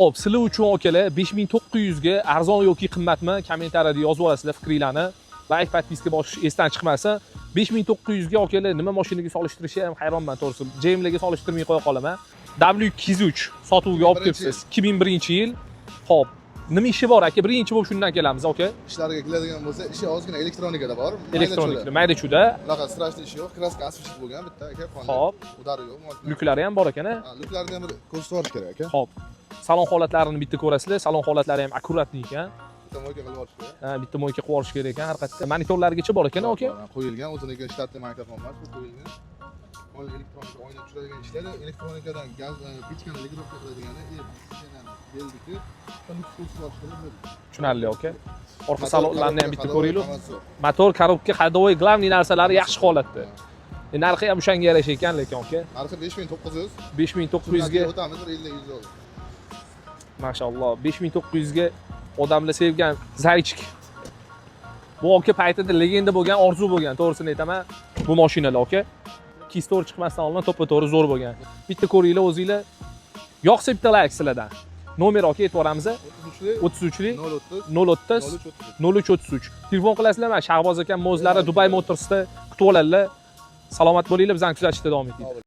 Xo'p, sizlar uchun, akalar, 5900 ga arzon yoki qimmatmi? Kommentariyada yozib olasizlar fikringlarni. Layk, подписка bosish esdan chiqmasin. 5900 ga, akalar, nima mashinaga solishtirishga ham hayronman, to'g'risi. JMlarga solishtirmay qo'ya qolaman. W203 sotuvga olib kelibsiz. 2001-yil. Xo'p, nima ishi bor, aka? Birinchi bo'lib shundan kelamiz, aka. Ishlariga keladigan bo'lsa, ishi ozgina elektronikada bor. Elektronika, mayda chuda. Unaqa страшный ishi yo'q. Краска освещить bo'lgan bitta, aka. Xo'p. Удар i yo'q. Mashina. Люк lari ham bor ekan, a? Ha, люк larni ham bir ko'rsatib yuborish kerak, aka. Xo'p. Salon holatlarini bitta ko'rasizlar. Salon holatlari ham аккуратный ekan. Bitta мойка qilib yuborish kerak. Ha, bitta мойка qilib yuborish kerak ekan har qayerda. Monitorlargacha bor ekan, aka. Qo'yilgan, o'ziniki штатный magnitofon emas, bu qo'yilgan. Elektronika oyna tushiradigan ishlari, elektronikadan gaz pechkani регулировка qiladigani, beldiki. Bitta ko'rsatib yuborish kerak bo'ldi. Tushunarli, aka. Orqa Motor, salonlarni ham коробка, bitta ходовой ko'ringlar. Hammasi yo'q. Motor, коробка, ходовой, главный narsalari yaxshi holatda. Narxi ham o'shanga yarasha ekan lekin, aka. Narxi 5900. 5900 ga. O'tamiz, bir 50 100 oldi. Mashalloh, 5900 ga odamlar sevgan Зайчик. Bu, aka, paytida legenda bo'lgan, orzu bo'lgan, to'g'risini aytaman. Bu mashinalar, aka. Kistor chiqmasdan oldin to'ppa-to'g'ri zo'r bo'lgan. Bitta ko'ringlar o'zinglar. Yoqsa, bitta layk sizlardan. Nomer, aka, aytib yuboramiz. 33 33 030 030 03 33. 03 33. Telefon qilasizlar, mana Shahboz akam o'zlari Dubai Motorsda kutib oladilar. Salomat bo'linglar, bizani kuzatishda davom eting.